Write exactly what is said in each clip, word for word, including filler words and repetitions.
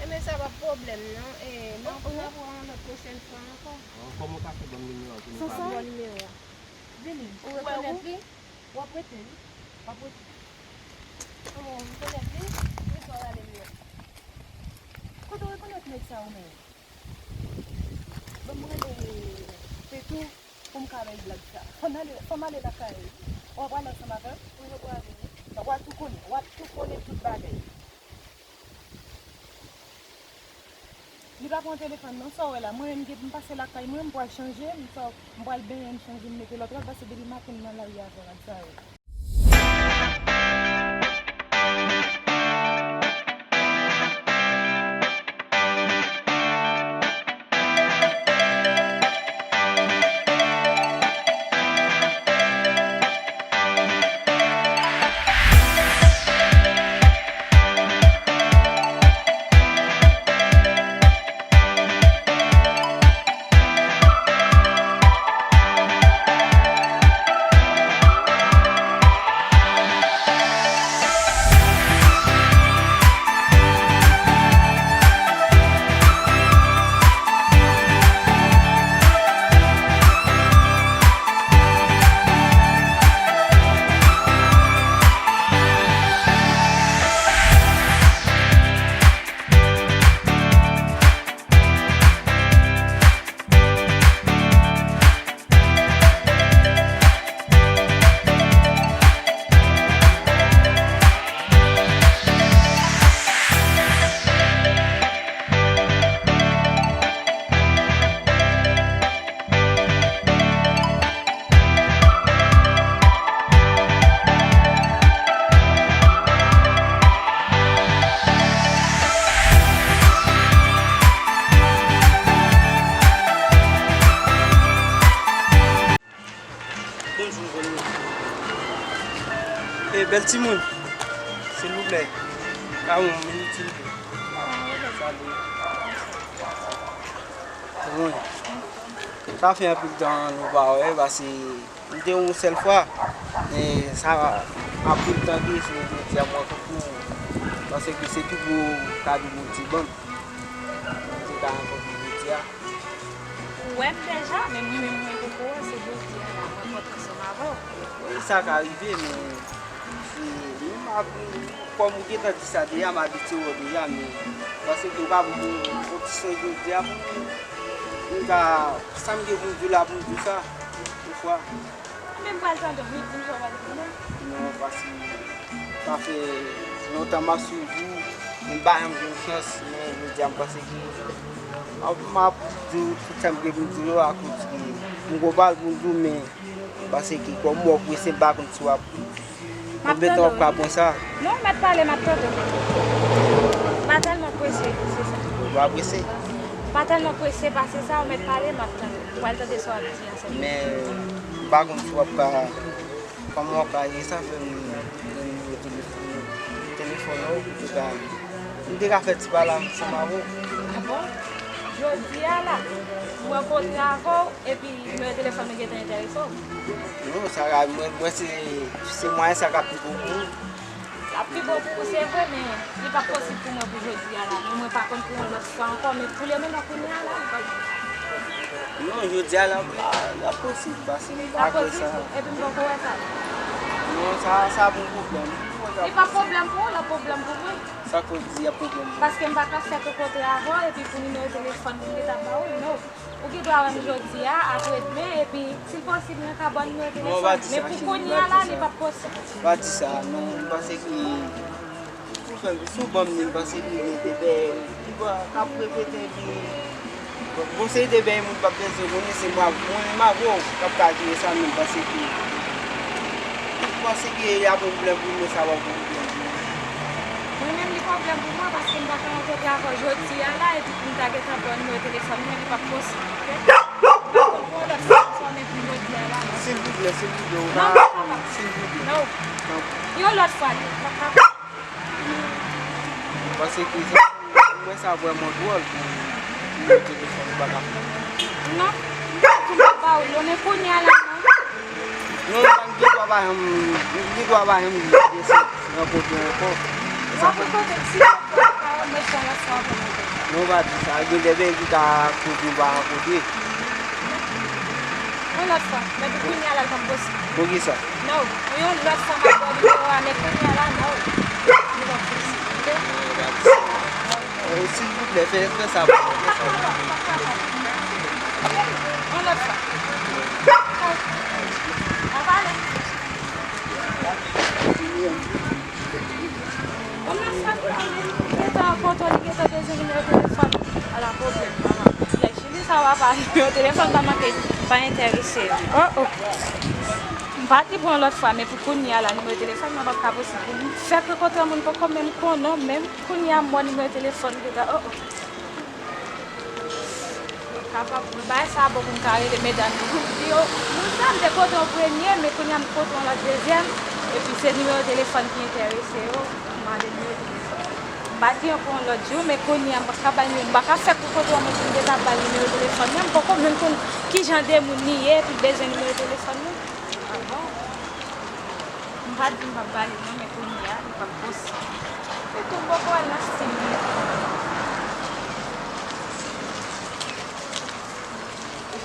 Enben, sa pa pwoblèm, non. E, n ap, n ap wè yon lòt pwochèn fwa ankò. Kòman w ka fè ban m nimewo a pou nou pale? M ap ba w nimewo a. Vini. Ou rekonèt li? W ap rete wi. W ap rete. Oh, m konèt li. Ki sa w rale m nan? Kote w rekonèt nèg sa ou menm? Ban m rele Petou pou m ka bay blag sa. Fò m ale, fò m ale lakay ou. W ap prale ansanm avè m? Wi, w ap prale. W ap tou konnen, w ap tou konnen tout bagay. Li pa pran telefòn non, sa w wè la. Mwen menm gen pou m pase lakay mwen, m pral chanje, m sa, m pral benyen, m chanje, m mete lòt wòl, paske depi maten m nan lari avè rad sa yo. Bonjou, zanmi. E, bèl timoun, silvouplè, ka yon minit, silvouplè. Bon. Sa fè anpil tan nou pa wè, paske m te yon sèl fwa, men sa anpil tan ke se jodi a m rankontre w, paske se pi gwo kado Bondye ban m. M te ka rankontre w jodi a. Ou wè m deja, men mwen menm mwen poko wè, se jodi a la m rankontre ansanm avè w. Wi, sa ka rive, men se, m ap, kòm ou gentan di sa deja, m abitye wè w deja, men paske m pa pou yon ti sonj jodi a pou m, m ka, sa m gen pou m di w la pou m di w sa, yon fwa. Men m pral tande w, wi, di m sa w pral di m nan. Non, paske sa fè lontan m ap swiv ou, m pa janm jwenn chans, men jodi a m panse ke m ap, m ap di w tout sa m gen pou m di w yo, akoz ke m gon pawòl pou m di w, men m panse ke kòm ou prese, m pa konn si w ap, konbyen tan w ap ka pran sa. Non, mèt pale, m ap tande w. M pa tèlman prese, se sa. Ou pa prese? M pa tèlman prese pase sa, ou mèt pale, m ap tande w. M pral tande sa w ap di a sèlman. Men m pa konn si w ap ka Kòman w ap pale sa fè m gen nimewo telefòn, telefòn ou, pou te ka, m te ka fè ti pale ansanm avè w. Ah bon? Jodi a la, m rankontre avè w, epi nimewo telefòn ou gentan enterese w? Non, sa ka, mwen, mwen se, se mwayen sa k ap pi bon pou ou. L ap pi bon pou ou, se vre, men li p ap posib pou mwen pou jodi a la. Men mwen pa konn pou yon lòt fwa ankò, men pou le moman kounye a la, li p ap. Non, jodi a la, l ap, l ap posib, paske m pa kwè sa. L ap posib? Epi m poko wè sa. Non, sa, sa pa yon pwoblèm. Li p ap pwoblèm pou ou, l ap pwoblèm pou mwen. Sa k fè w di l ap pwoblèm pou mwen? Paske m pa ka fèk rankontre avè w, epi pou nimewo telefòn pou m gentan ba ou, non. Ou gen dwa wè m jodi a, apre demen, epi, si l posib, mwen ka ba w nimewo telefòn. Men pou kounye a la, li p ap posib. Pa di sa, non, m panse ke si w fè, si w ban m li, m panse ke gen de bèy, li pa, k ap repete, epi, bon, gon seri de bèy moun p ap bezwen konnen, se mwen, mwen menm avè w k ap ka jere sa, men m panse ke, m panse ke y ap yon pwoblèm pou mwen, sa p ap yon pwoblèm pou mwen. Mwen menm, li pwoblèm pou mwen, paske m pa ka rankontre avè w jodi a la, epi pou m ta gentan ba w nimewo telefòn mwen, li p ap posib, oke? M pa konn pou yon lòt fwa ankò, men pou jodi a la, non. Silvouplè, silvouplè, ou ka, silvouplè. Non, tanpri. Yon lòt fwa, li p ap kapab. Paske, mwen sa vrèman dwòl pou nimewo telefòn ou pa ka fè. Non, m pa di m p ap ba ou l non, men kounye a la, non. Non, m pa gen dwa pa janm, m gen dwa pa janm rankontre ankò. W ap rankontre, si w ap Mwen fè yon lòt fwa pou mwen. Non, pa di sa. Gen de peyi ki ka kote ou pa rankontre. Yon lòt fwa. Men pou kounye a la, l p ap posib. Poukisa? Non, yon lòt fwa, m ap ba w nimewo a, men kounye a la, non. Li p ap posib, oke? Non, pa di sa. Eh, silvouplè, fè, fè sa pou mwen, fè sa pou mwen. Yon lòt fwa. An pale. Kòman sa fè li gentan kontwòl, li gentan bezwen nimewo telefòn? Ala pwoblèm, manman. Nèg Chili sa w ap pale, nimewo telefòn pa manke, pa enterese li. Oh, oh. M pa t di pou yon lòt fwa, men pou kounye a la, nimewo telefòn mwen p ap ka posib pou m fèk rankontre moun poko menm konnen, menm kounye a m wè nimewo telefòn gentan, oh, oh. Kapab, bagay sa bon pou m ka rele medam yo, pou m di yo, moun sa m te kote yon premye, men kounye a m kote yon lòt dezyèm, epi se nimewo telefòn ki enterese yo, m mande nimewo telefòn. M pa di ankò yon lòt jou, men kounye a m pa ka bay nimewo, m pa ka fèk rankontre yon moun pou m deja bay nimewo telefòn nan, m poko menm konn ki jan de moun li ye, epi l bezwen nimewo telefòn nan. Ah bon? M pa t di m p ap ba li non, men kounye a, li p ap posib. Se tou bò pou al nan stil li.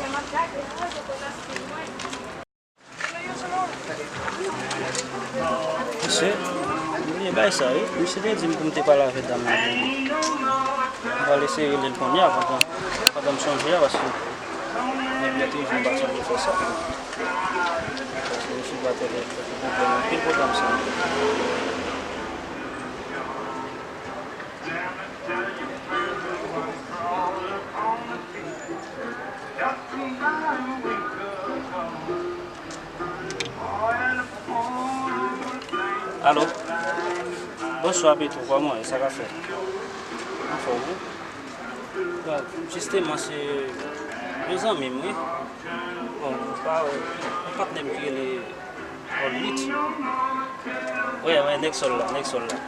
Jan m ap gade a, se pou nan stil mwen. Mesye, m bliye bay sa wi. Misye te di m pou m te pale avèk dam nan. M pral eseye rele l kounye a pandan, pandan m sonje a, paske nèg yo te di m pa t sonje fè sa. Paske misye pa t fè pwoblèm anpil pwogram sa. Alo. Bonswa Petro, kòman w ye? Sa k ap fèt? Anfòm wi. Bon, jisteman, se yon zanmi m wi. Bon, pa, yon patnè m ki rele Paul Rit. Wi, wi, nèg sòl la, nèg sòl la.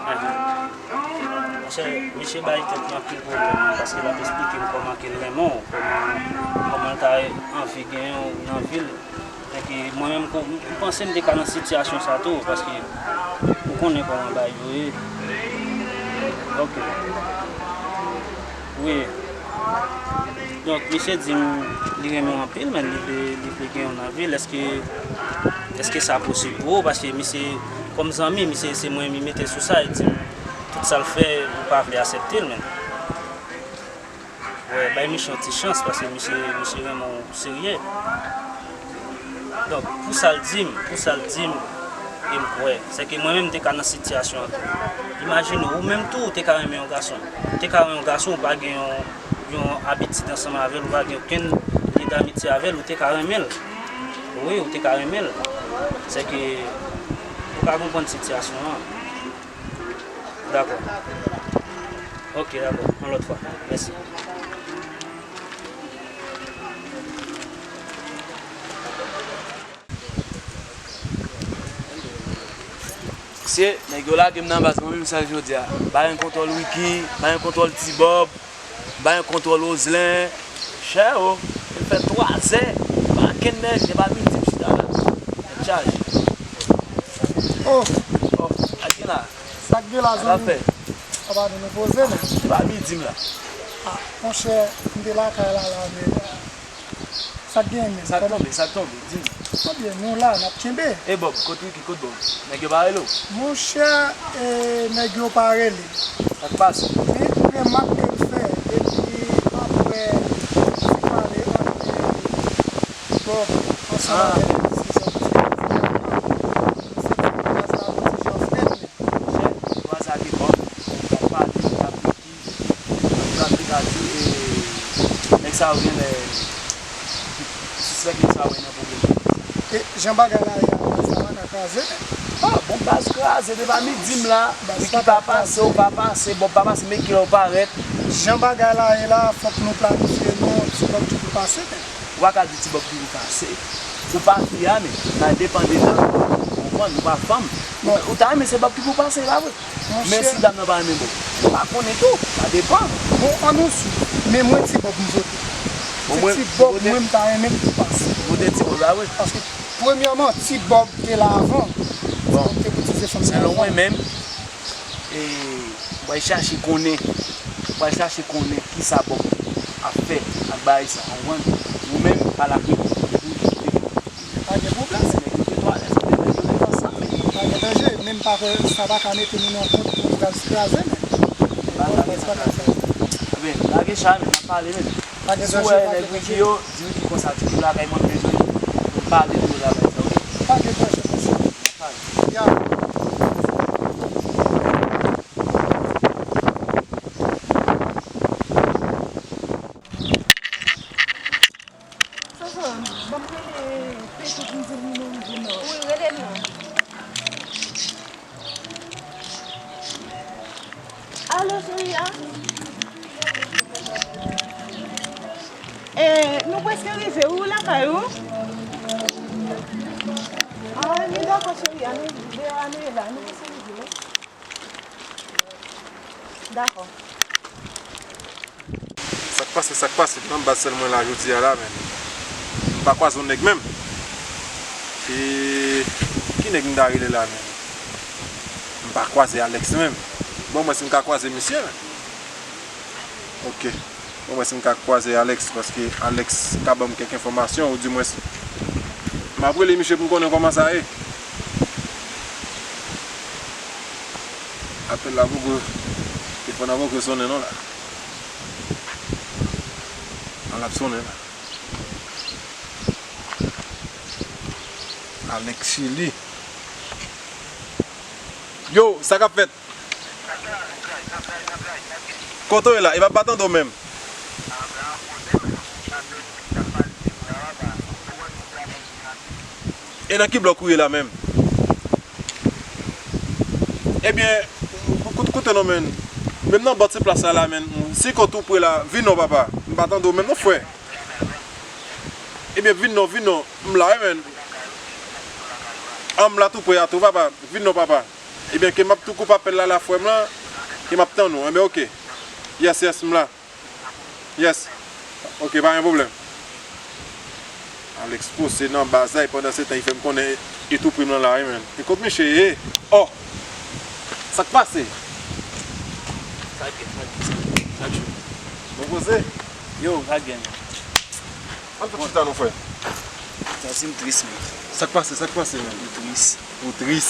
Ahan. Monchè, misye bay tèt li anpil pwoblèm, paske l ap esplike m kòman ke l renmen w, kòman, kòman l ta anvi genyen w nan vi l. Fè ke mwen menm, m panse m te ka nan sitiyasyon sa tou, paske ou konnen kòman bagay yo ye. Ok. Wi. Donk, misye di m li renmen w anpil, men li vle, li vle gen yon anvi l. Èske, èske sa posib pou ou? Paske misye, kòm zanmi, misye se mwen li mete sou sa, li di m tout sa l fè, ou pa vle aksepte l, men. Wè, bay misye yon ti chans, paske misye, misye renmen w serye. Donk, pou sa l di m, pou sa l di m, e m kwè. Sèke mwen menm, m te ka nan sitiyasyon an tou. Imajine w, ou menm tou, ou te ka renmen yon gason. Ou te ka renmen yon gason, ou pa gen yon, yon abitid ansanm avè l, ou pa gen okenn lyen damitye avè l, ou te ka renmen l. Wi, ou te ka renmen l. Sèke, ou ka konprann sitiyasyon an. Dakò. Ok, dakò. Yon lòt fwa. Mèsi. Mesye, nèg yo lage m nan baz mwen menm sa jodi a. Baren kontwòl Wiki, baren kontwòl Ti Bòb, baren kontwòl Ozlen. Chè o, m fè twa zè, pa kenn nèg, depi midi m chita la. Tèt chaje. Oh, oh, sa k gen la? Sa k gen la, zanmi? Sa k ap fèt? Papa, nou poze, men. Depi midi m la. Ah, monchè, m te lakay la, la, men. Sa k gen, men? Sa k tonbe, sa k tonbe, di m. Ebyen, nou la, n ap kenbe. E Bòb, kot Wiki, kot Bòb? Nèg yo pa rele w? Monchè, e, nèg yo pa rele. Sa k pase? Men, remak ke m fè, epi apre ti pale ant Bòb ansanm avèk ti Jòf, se ti gaz la pou ti Jòf nèt, men. Monchè, yo aza ke Bòb, yo pral pale, yo pral Antouka, antouka, di, e, nèg sa yo genlè sispèk nèg sa yo nan pwoblèm. E jan bagay la ye a, baz la pa ka kraze, men. Ah, bon, baz kraze, depi midi m la, Wiki pa pase, ou pa pase, Bòb pa pase, men kilè ou parèt. Jan bagay la ye la, fòk nou planifye non, Ti Bòb ki pou pase, men. Ou pa ka di Ti Bòb ki pou pase. Ou pa fi a, men, sa depann de jan ou konprann, ou pa fanm. Bon. Ou ta renmen se Bòb ki pou pase, pa vre? Men si dam nan pa renmen Bòb, ou pa konnen tou, sa depann. Bon, ann nou swiv. Men mwen Ti Bòb m vote. Se Ti Bòb mwen m ta renmen pou pase. Vote Ti Bòb la, wi. Paske premyèman, Ti Bòb te la avan. Bon. Ti Bòb te koutize fanm nan avan. Selon mwen menm, e, W al chache konnen, w al chache konnen kisa Bòb ap fè ak bagay sa, w konprann? Ou menm, pale ak li pou li kite. Pa gen pwoblèm. Si nèg yo te twalèt, se te nèg yo te fè ansanm, men. Pa gen danje, men m pa kwè sa pa ka mete nou nan kont pou nou pral kraze, men. Bagay sa kraze. Ebyen, lage chay, men, n ap pale, men. Pa gen danje, pa gen danje. Si w wè nèg Ricky yo, di Ricky konsa, di Ricky lakay mwen bezwen, nou pale de bagay sa, oke? Pa gen danje, monchè. N ap pale. Ya. Soso, ban m rele Pete pou m di l vin nan rive non. Wi, rele l non. Alo, cheri a. E, nou prèske rive, wi, lakay ou. A, ebyen, dakò, cheri a, nou, deyò a nou ye la, nou prèske rive, wi. Dakò. Sa k pase, sa k pase? M nan baz sèl mwen la jodi a la, men m pa kwaze yon nèg menm. E ki nèg m ta rele la menm? M pa kwaze Alex menm. Bon, mwen si m ka kwaze misye, men. Oke. Bon, mwen si m ka kwaze Alex, paske Alex ka ban m kèk enfòmasyon, ou dimwens m ap rele misye pou m konnen kòman sa ye. Apèl la poko, telefòn nan poko sonnen non la. An l ap sonnen la. Alex Chili. Yo, sa k ap fèt? Kote w ye la? E pa, m pa tande w menm. E nan ki blòk ou ye la menm? Ebyen, koute, koute non, menn. Menm nan bò ti plas la, la, menn. Si kote ou pre la, vin non, papa. M pa tande w menm non, frè. Ebyen, vin non, vin non. M la, wi, menn. An, m la tou pre a tou, papa. Vin non, papa. Ebyen, ke m ap tou koupe apèl la, la, frè m lan. Ke m ap tann ou. Enben, oke. Yes, yes, m la. Yes. Oke, pa gen pwoblèm. Alex poze nan baz la, e pandan se tan, li fè m konnen e tou pri m lan la, wi, menn. E kot misye ye? Oh! Sa k pase? Sa k gen, sa k gen, sa k gen, sa k gen. Bon koze? Yo, sa k gen. Ann fè chita non, frè. Santi m tris, menn. Sa k pase, sa k pase, menn? M tris. Ou tris?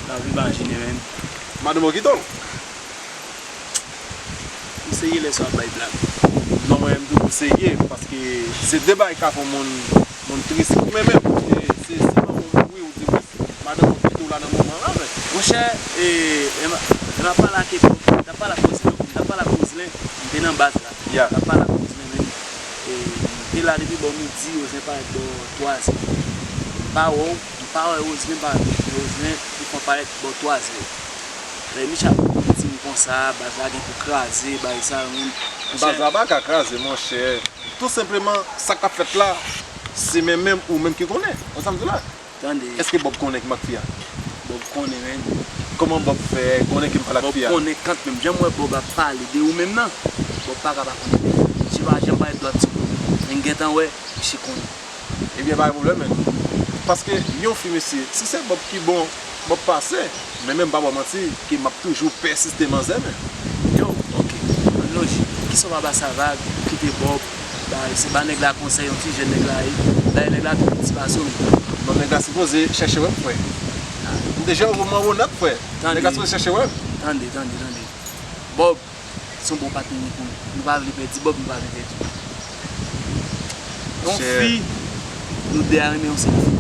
Lavi pa jene, menn. Madanm ou kite w? Ou serye lè sa w ap bay blag? Non, mwen menm tou, m serye, paske se de bagay k ka fè yon moun, moun tris. Ou menm menm, e, se, se manman w mouri, ou di, madanm ou kite w la nan moman la, menn. Monchè, e, e, m, m ap pale ak, m t ap pale ak Roselin, m t ap pale ak Roselin, m te nan baz la. Ya. M t ap pale ak Roselin, menn. E, m te la depi bò midi, Roselin parèt bò twa zè. M pa wè w, m pa wè Roselin parèt, men Roselin, li fè parèt bò twa zè. Lè misye ap di m konsa, baz la gen pou kraze, bagay sa yo menm. Monchè. Baz la pa ka kraze, monchè. Tou senpleman, sa k ap fèt la, se menm menm ou menm ki konnen. Ou sa m di la? Tande. Èske Bòb konnen ki m ak fi a? Bòb konnen, menn. Kòman Bòb fè konnen ke m pale ak fi a? Bòb konnen kanmenm. Jan m wè Bòb ap pale de ou menm nan, Bòb pa ka pa konnen. Misye pa janm parèt dwat sou ou. Men m gentan wè, misye konnen. Ebyen, pa gen pwoblèm, menn. Paske yon fi, mesye, si se Bòb ki bon, Bòb pase. Men menm pa ba w manti, ke m ap toujou pèsiste manzè, menn. Yo, oke. Ann lonje. Kisa w pa ba sa vag, ou kite Bòb, ba, se ba nèg la konsèy, yon ti jèn nèg la ye. Dayè nèg la tou piti pase w menm. Non, nèg la sipoze chèche wè m, frè. M deja wè w mwen wonat, frè. Nèg la sipoze chèche wè m. Tande, tande, tande. Bòb, se yon bon patnè nou pou nou. Nou pa vle pèdi Bòb, nou pa vle pèdi ou. Yon fi, nou de a renmen yon sèl fi.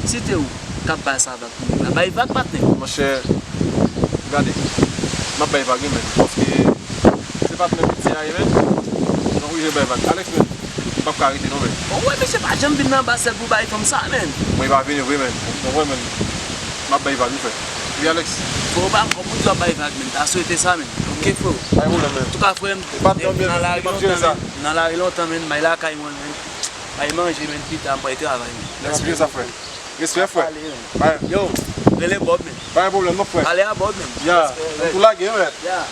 Si te ou k ap bay sa vag pou nèg la, bay vag, patnè. Monchè, gade, m ap bay vag wi, menn, paske se patnè piti a ye, menn. Donk, oblije bay vag. Alex, menn, m p ap ka rete non, menn. Bon, wè, mesye pa janm vin nan baz sèl pou bay fanm sa, menn. Mwen pa vini vre, menn. Ou konprann, menn. M ap bay vag wi, frè. Wi, Alex. Fò w pa, kòm ou di w ap bay vag, menn. Ta swete sa, menn. Oke, frè. Pa gen pwoblèm, menn. Antouka, frè m, nan lari lontan, menn. Nan lari lontan, menn. M ay lakay mwen, menn. Ay manje, menn. Pita, m pral travay, menn. Respè sa, frè. Respè, frè. Yo, rele Bòb, menn. Pa gen pwoblèm, non, frè. Pale a Bòb, menn. Ya. Respè, frè. M tou lage, menn. Ya.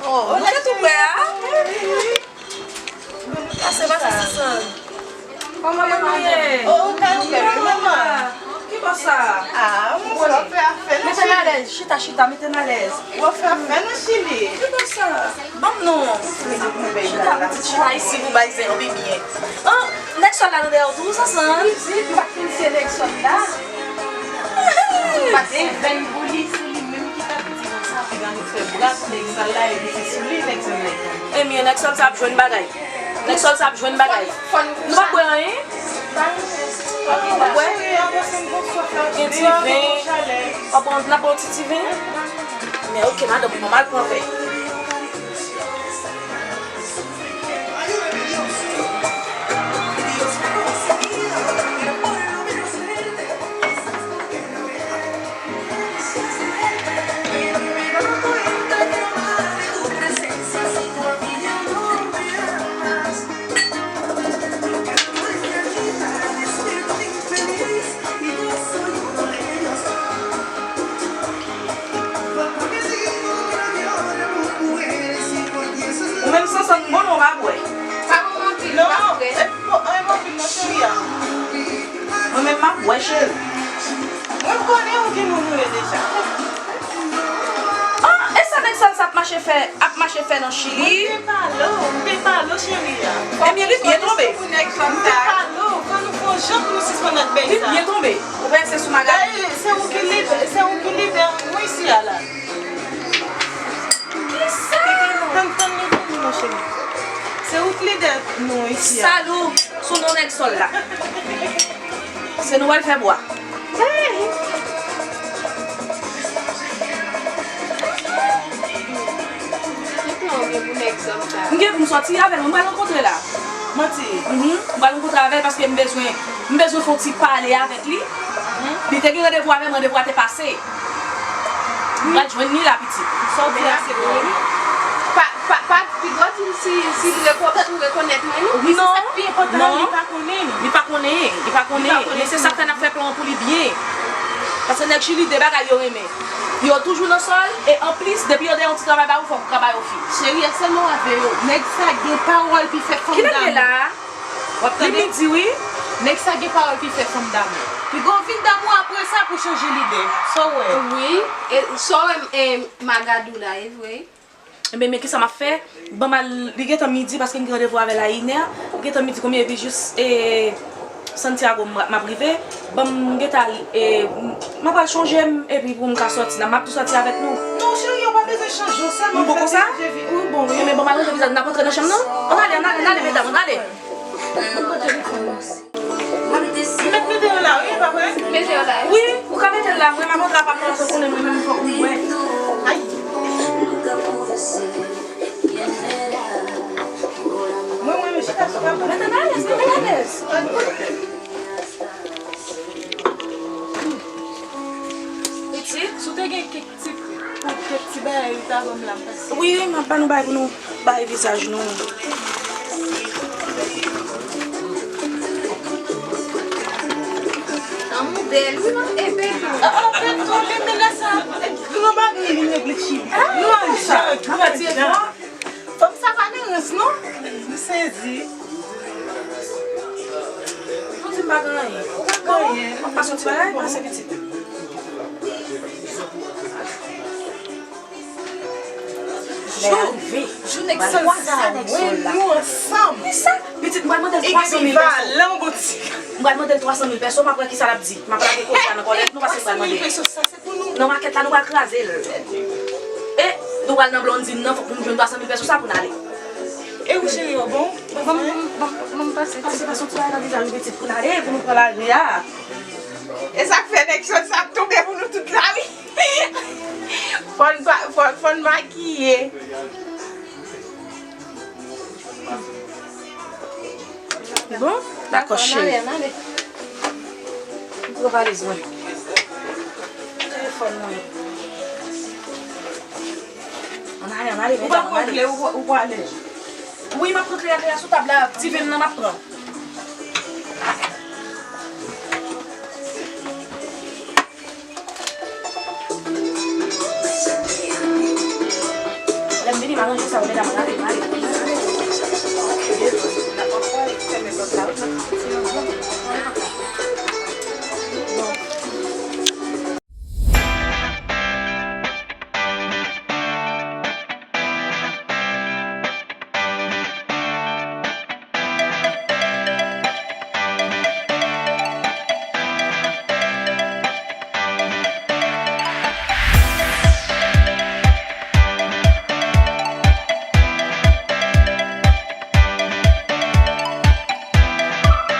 Oh, nou te tou prè a. Pase, pase, Sasann. Kòman nou ye? Oh, ou ka yon bèl, wi, manman. Ki bò sa? Ah, mon sè, w ap fè afè nan Chili. Mete n alèz, chita, chita, mete n alèz. W ap fè afè nan Chili. Ki bò sa? Ban m non. Chita, pitit, chita isi pou bay zen an pi byen. Ah, nèg sòl la nan dèyè w tou, Sasann. Pitit, m pa t konn se nèg sòl la. M pa t konn. Fè bèl pou li, se li menm ki t ap di konsa, piga nou fè bra pou nèg sòl la, epi se sou li nèg sòl la. Ebyen, nèg sòl sa ap jwenn bagay. Nèg sòl sa ap jwenn bagay. Nou pa bwè anyen? Ou bwè? Gen ti ven. W ap pran, n ap pran yon ti, ti ven? Men oke, madanm, mwen m al pran vè. Ou menm Sasann bon non w pa bwè. Pa bon anpil, non, pa bwè. Epi bon, anyen anpil non cheri a. Mwen menm m ap bwè cheri. Mwen konnen ou ki moun ou ye deja. Ah, e sa nèg sòl sa ap mache fè, ap mache fè nan Chili? Mwen te pale w, m te pale w cheri a. Ebyen, li byen tonbe. M te pale w, fò nou fè yon jan pou nou sispann ak bèy sa. Li byen tonbe. Ou wè se sou Magali. Dayè, se ou ki lidè, se ou ki lidè nou isi a la. Kisa? Tann, tann nou vini, mon cheri. Se ou k lidè nou isi a. Salou sou non nèg sòl la. Se nou pral fè bwa. Ki plan w gen pou nèg sòl sa? M gen pou m sòti avè l, mwen pral rankontre la. Manti. Mhm. M pral rankontre avè l paske m bezwen, m bezwen fè yon ti pale avèk li. Li te gen randevou avè m, randevou a te pase. M pral jwenn li la, pitit. Sa w di la, se vre, wi. Pa, pa, pa, piga w di m si, si m reko-, si w rekonèt mwen, non. Wi, se sa k pi enpòtan, li pa konnen. Li pa konnen, li pa konnen. Men se sa k fè n ap fè plan an pou li byen. Paske nèg Chili, de bagay yo renmen. Yo toujou nan sòl, e anplis, depi yo dèyè yon ti travay ba ou, fòk ou ka ba yo fi. Cheri, èske nou avè yo? Nèg sa gen pawòl pou fè fanm damou. Kilè l ye la? W ap tande? Li di wi. Nèg sa gen pawòl pou fè fanm damou. Piga w vin damou apre sa pou chanje lide. Sa w wè? Wi. E sa w wè, e, Maga di w la, e vre. Ebyen, men kisa m ap fè? Ban m al, li gentan midi paske m gen randevou avè l a inè. Li gentan midi konbyen epi jis, e, Santiago m, m ap rive. Ban m gentan al, e, m ap al chanje m epi pou m ka sòti la. M ap tou sòti avèk nou. Non, cheri, ou pa bezwen chanje, w sèlman fè byen vizaj ou, bon, wi. Ebyen, ban m al ranje vizaj, n ap antre nan chanm nan? Ann ale, ann ale, ann ale, medam, ann ale. M mèt mete yo la, wi, pa vre? Mete yo la. Wi, ou ka mete l la. Mwen, m ap antre apa m nan, ou konnen mwen menm fòk mwen bwè. Ay. Mwen, mwen, mwen chita sou kap. Mete l alèz, mete l alèz. Pitit, si w te gen kèk ti, pou kèk ti bagay ou ta ban m la, m pase. Wi, wi, m ap ba nou bagay pou nou bay vizaj nou. An, ou bèl, wi, non? E bèl, non? Ah, ah, bèl, tou, li, men lè sa, e, nou bagay, li, li, li, li, nou an jan, nou an jan. Fanm sa pa nan rans, non? M sezi. Ou di m pa gen anyen. Ou pa gen anyen. Ou pa soti bagay, pase pitit. Jou, jou nèg sòl sa, mwen nou ansanm. Kisa? Pitit, m pral mande l twa san mil pèso. M pral mande l twa san mil pèso, m ap wè kisa l ap di. M ap lage koze a nan kòlèt nou, paske m pral mande l. Nan makèt la, nou pral kraze l. E nou pral nan Blondine nan, fòk nou jwenn twa san mil pèso sa pou n ale. E ou cheri, yo bon? Ban m, ban m, ban m, ban m pase. Pase, pase yon ti bagay nan vizaj ou, pitit, pou n ale, pou nou pran lari a. E sa k fè nèg sòl sa ap tonbe pou nou tout la, wi. Fò n pa, fò, fò n makiye. Bon, dakò, cheri. Ann ale, ann ale. M pran valiz mwen. Telefòn mwen. Ann ale, ann ale, medam, ann ale. Ou pa pran kle, ou, ou prale? Wi, m ap pran kle a, kle a sou tab la. Ti ven m nan m ap pran. Lè m vini, M a ranje sa, medam, rale, rale.